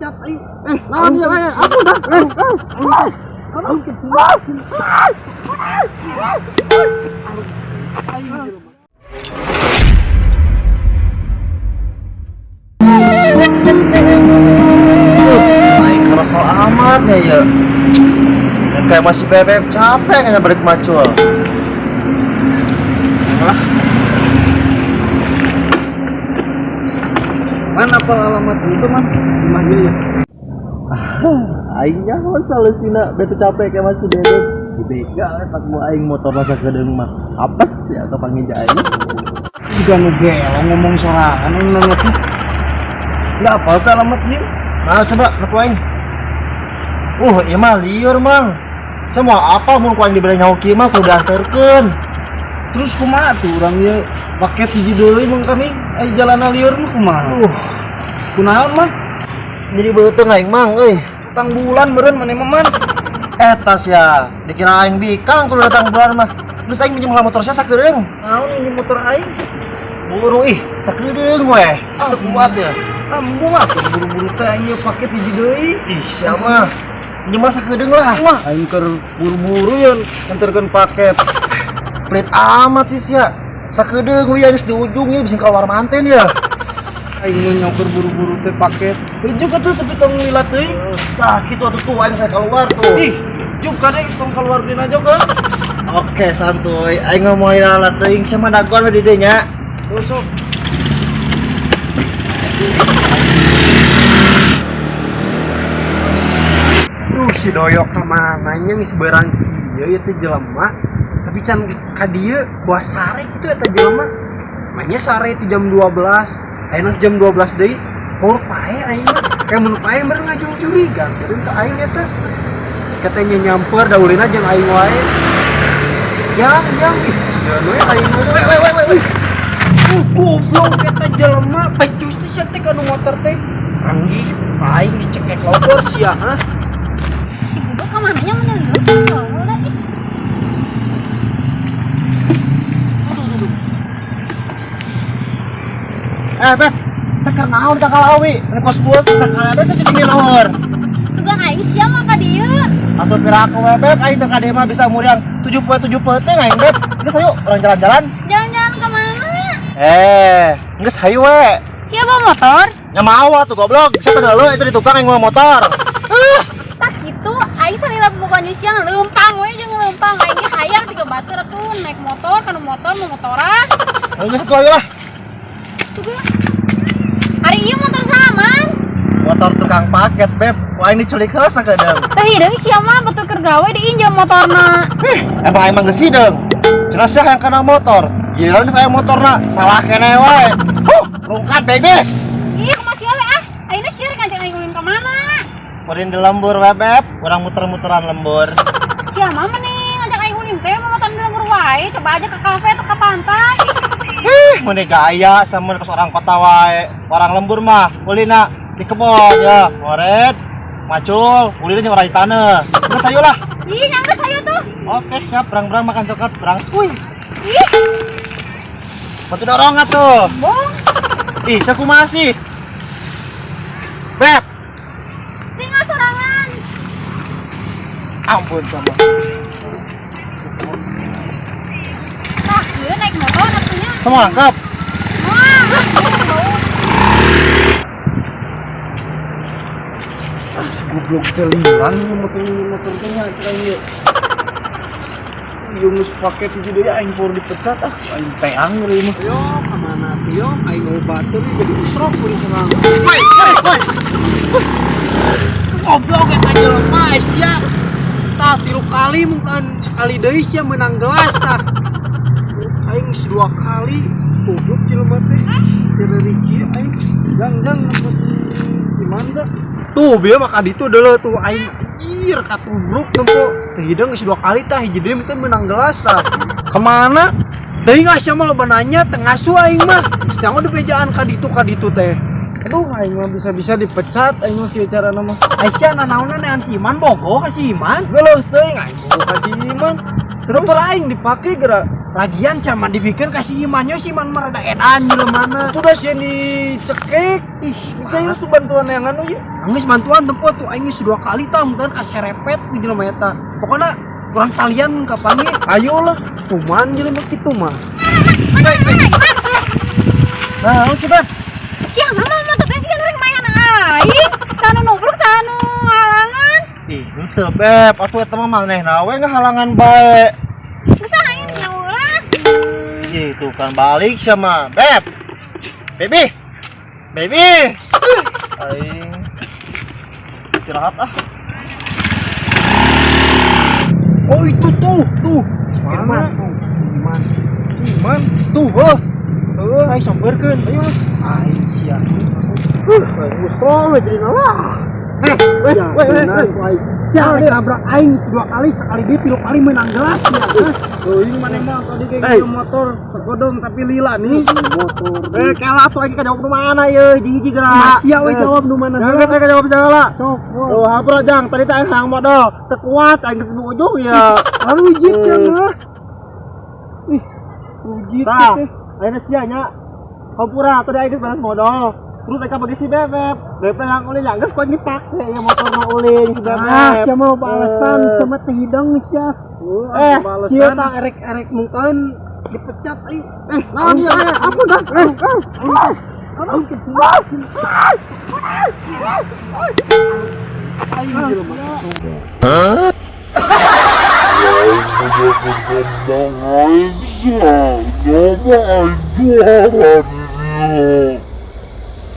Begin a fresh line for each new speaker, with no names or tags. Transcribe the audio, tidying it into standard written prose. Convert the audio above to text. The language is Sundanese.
Dipecat aing. Eh, naon ieu eh? Aku dah. Eh,
Aing kerasa amat ya ya. Yang kayak masih bebek capek kayaknya balik macul.
Lah. Man, apa alamat itu, Man? Rumah dia ya?
Aing nyaho salusina bete capek kayak masih bebek. Dibegal eta ku aing motor masa kedeung mah. Apes ya kapanggih aing.
Juga nu gelo ngomong sorangan yang nanya tuh. Enggak apa tuh alamat dia.
Nah, coba nepu aing. Ieu mah liur, Mang. Semua apa mun ku aing dibere nyaho kieu mah kudu dianterkeun.
Terus kumaha tuh urang ieu paket hiji deui mung kami ai jalana liur mah kumaha? Kunaon mah?
Jadi beuteung aing, Mang euy.
Tang bulan meureun maneh mah, Man.
Eta sia, dikira aing bikang kudu datang bulan mah. Terus aing minjem motor sia sakeureung.
Naon ini motor aing?
Buru ih, sakeureung weh. Geus teu kuat ya.
Embung atuh buru-buru teh aing ieu paket hiji deui.
Ih, sia mah. Minjem mah sakeudeung lah.
Wah, aing keur buru-buru ya nganterkeun paket.
Pelit amat sih sia. Sakeudeung we geus di ujung ya bisa keluar manten ya.
Aing mah nyoker buru-buru teh paket. Juga tuh tapi tong lila teuing.
Tah kitu atuh tuh aing saya keluar tuh.
Ih, juga deh tong keluar dina aja kan.
Oke, santuy. Aing ngomongin alat teuing sama dagoan we di dieu nya.
Terus sok.
Si doyok kemana nya geus beurang kieu ieu teh jelema. Tapi can ka dieu buah sare kitu eta jelema. Manya sare ti jam 12. Ayeuna jam 12 deui. Kur pae aing mah. Kayak mun pae meureun ngajung curiga. Meureun teh aing eta. Katanya nyamper daulina jeung aing wae. Yang yang ih sieun we aing mah.
Weh weh weh weh.
Goblok eta jelema pecus teh sia teh kanu motor teh. Anggih aing dicekek lobor sia, hah?
Si goblok kemana nya mana liur kesel dah ih.
Eh, Beb, seker naon ka kalawi? Ini pos buat sakala ada saya jadi luhur.
Sugan aing sia mah ka dieu.
Atuh pira aku we, Beb, aing teh ka dieu mah bisa muriang 7 peuting aing, Beb. Geus hayu urang jalan-jalan.
Jalan-jalan ke mana?
Eh, geus hayu we.
Sia bawa motor?
Nya mawa tuh goblok. Siapa dulu itu di tukang yang bawa motor.
Tak gitu, aing sarila bukan siang leumpang we jeung leumpang aing ge hayang siga batur atuh naik motor kana motor mau motoran.
Geus atuh ayo lah.
Tuh gue. Hari ieu motor saman.
Motor tukang paket, Beb. Wah, ini diculik heula sakedeung.
Teh hideung sia mah batur keur gawe diinjem motorna.
Emang emang geus hideung. Cenah sia yang kana motor. Giliran geus aya motorna, salah keneh wae. Huh, rungkat bege.
Ih, kumaha sia we ah? Ayeuna sia rek ngajak aing ulin ka mana?
Ulin di lembur we, Beb. Urang muter-muteran lembur.
Sia mah mending ngajak aing ulin teh mau motor di lembur wae, coba aja ke kafe atau ke pantai.
Ih, mending gaya sama ke orang kota wae. Orang lembur mah ulina di kebon ya, ngoret, macul, ulina jeung orang di taneuh. Geus hayu lah.
Ih, nyangga sayu tuh.
Oke, siap. Berang-berang makan coklat, berang skuy.
Ih,
Batu dorong atuh.
bong.
Ih, sakumaha sih? Beb,
Tinggal sorangan.
ampun sama.
Tah, ieu naik motor atunya.
Kamu angkap?
Wah, bau.
Ah, si goblok teh lilan motor motor teh nya aing ieu. Ieu geus paket hiji deui aing por dipecat ah, aing teang euy mah.
Yo, kemana tuh yo? Aing mau batur jadi usrok kuring serang.
Woi, woi, woi.
Goblok eta jelema sia. Tah 3 kali mungkin sekali deui sia menang gelas tah. Aing geus 2 kali goblok jelema teh. Kira Riki aing.
Jang jang nempo si Iman da.
Tuh bieu mah ka ditu deuleu tuh aing anjir katubruk nempo. Teh hideung geus 2 kali tah hiji deui mungkin menang gelas tah.
Kemana?
Deui geus sia mah loba nanya teh ngasuh aing mah. Geus teh di bejaan ka ditu teh.
Aduh, aing mah bisa-bisa dipecat aing mah kieu carana mah.
Aisyah nanaonan nean si Iman bogoh ka si Iman.
Geuleuh teuing aing bogoh ka si Iman.
Terus?
Motor aing dipake geura.
Lagian sama dibikin ka si Iman nya, si Iman mah rada edan jelema.
Itu dah sieun dicekek.
Ih,
Bisa ieu tuh bantuan yang anu ieu.
Anggeus bantuan tempo tuh aing geus dua kali tah mutan kaserepet ku jelema eta. Pokona kurang talian kapan ge.
Ayo lah.
Kuman jelema kitu mah.
Mana mana Iman?
Nah, sih, Beb.
Sia mama motor teh siga nu rek maehan aing. Sanu nubruk sanu halangan.
Ih, henteu, Beb. Atuh eta mah manehna we ngahalangan bae.
Geus ah aing rek ulah.
Ih, tuh kan balik sama Beb. Baby. Baby. Aing istirahat ah.
Oh itu tuh, tuh.
Mana?
Tuh, Iman.
Si Iman.
Tuh, heuh.
Heuh,
Aing sampeurkeun.
ayo.
Aing sia.
Aing kesel we jadi lah.
Eh,
weh, weh, weh, weh.
Sia rek nabrak aing dua kali, sekali deui tilu kali menang gelas sia.
Teuing maneh mah tadi kayak
Hey.
gitu motor segodong tapi lila nih.
Motor.
Eh, kela tuh aing kajawab nu mana ye, hiji-hiji gerak.
Sia we jawab nu mana.
Jangan saya kajawab segala.
Sok.
Tuh, hampura jang, tadi teh aing hayang modal, teu kuat aing ketemu ujung ya.
Rujit sia
Eh.
mah. Ih, rujit
Tah,
teh.
ayeuna sia nya. Hampura tadi aing geus beres modal. Terus aing bagi si Bebek. Bebek yang ulin yang geus ku aing dipake ya motorna ulin si Bebek.
Ah, sia mah loba alasan, sia mah teh hidang sia.
Eh,
Sia tah erek-erek mungkin dipecat aing.
Eh, naon ieu? Eh, ampun dah. Eh, eh.
Aing jelema.
Aing juara.